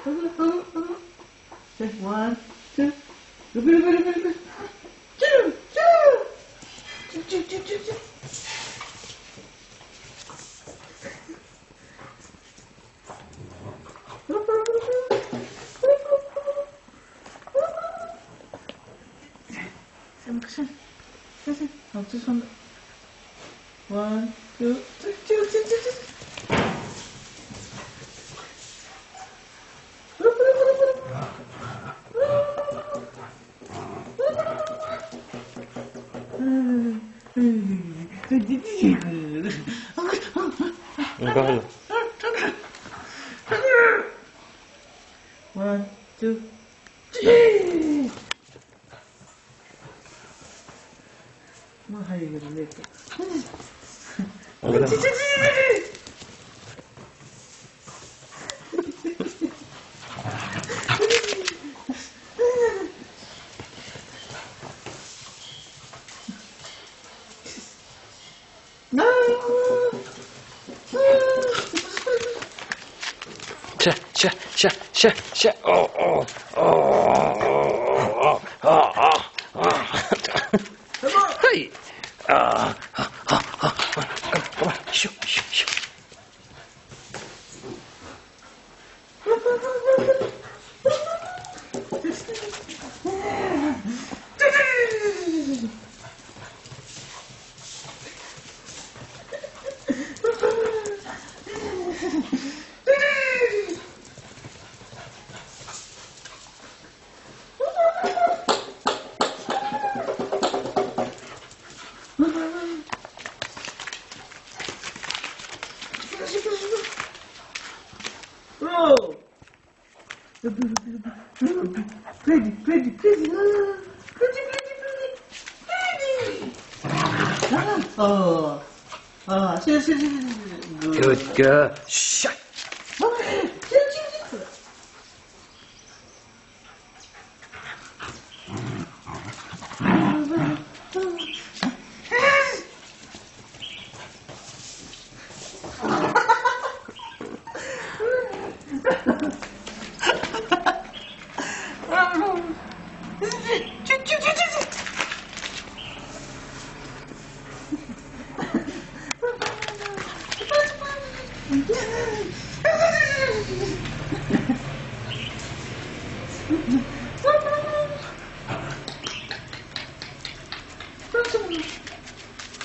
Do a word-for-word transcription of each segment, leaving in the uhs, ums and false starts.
Okay, one, two. Look, look, look, look, look. Choo, choo. Choo, choo, choo, choo, choo. One, two, three, two, two, two, two. One, two, three. ꯃꯥ ꯍꯩꯕꯅꯤ ꯂꯦꯞꯄ꯫ ꯁꯦ, ꯁꯦ, ꯁꯦ, ꯁꯦ, ꯁꯦ꯫ ꯑꯣ, ꯑꯣ, ꯑꯣ, ꯑꯣ, ꯑꯣ, ꯑꯣ, ꯑꯣ, ꯑꯣ꯫ ꯍꯩ! ꯑꯥ, ꯍꯥ, ꯍꯥ, ꯍꯥ, ꯍꯥ, ꯀꯃꯥꯏ, ꯀꯃꯥꯏ, ꯀꯃꯥꯏ? ꯁꯨ, ꯁꯨ, ꯁꯨ꯫ Freddy, Freddy, Freddy, Freddy, Freddy, Freddy. Ah, oh. Ah, sit, sit, sit, sit, sit. Good. Good girl. Shut.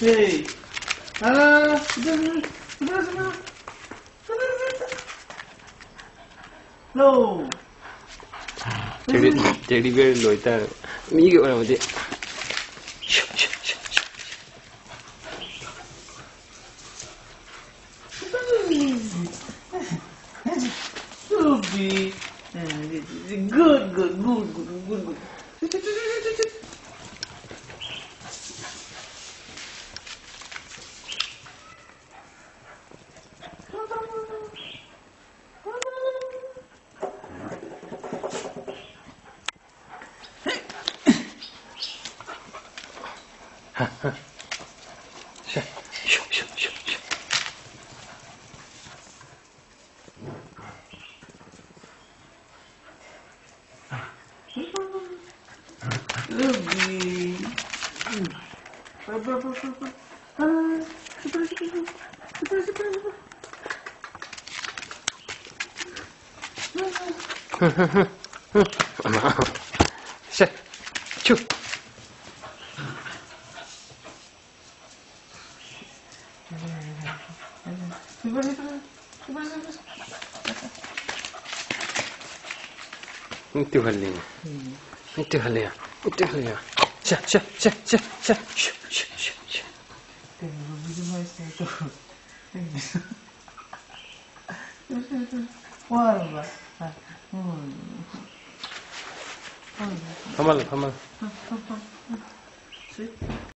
Hey. Ah, no. Teddy, teddy bear ꯂꯣꯏꯇꯥꯔꯦ꯫ ꯃꯤꯒꯤ ꯑꯣꯏꯔꯝꯃꯗꯤ꯫ Good, good, good, good, good. ꯁꯦ, ꯆꯨ꯫ ꯇꯨꯍꯜꯂꯤ꯫ ꯇꯨꯍꯜꯂꯤ꯫ ꯇꯨꯍꯜꯂꯤ꯫ ꯁꯦ, ꯁꯦ, ꯁꯦ, ꯁꯦ, ꯁꯦ꯫ ꯁꯨ, ꯁꯨ, ꯁꯨ, ꯁꯨ꯫ ꯀꯩꯅꯣ, ꯕꯤꯖꯨ ꯃꯥꯏ ꯁ꯭ꯇꯥꯏꯜ ꯇꯧ꯫ ꯋꯥꯔꯕ? ꯎꯝ꯫ ꯐꯝꯍꯜꯂꯨ, ꯐꯝꯍꯜꯂꯨ꯫ ꯐꯝ, ꯐꯝ, ꯐꯝ, ꯐꯝ꯫ ꯁꯤ꯫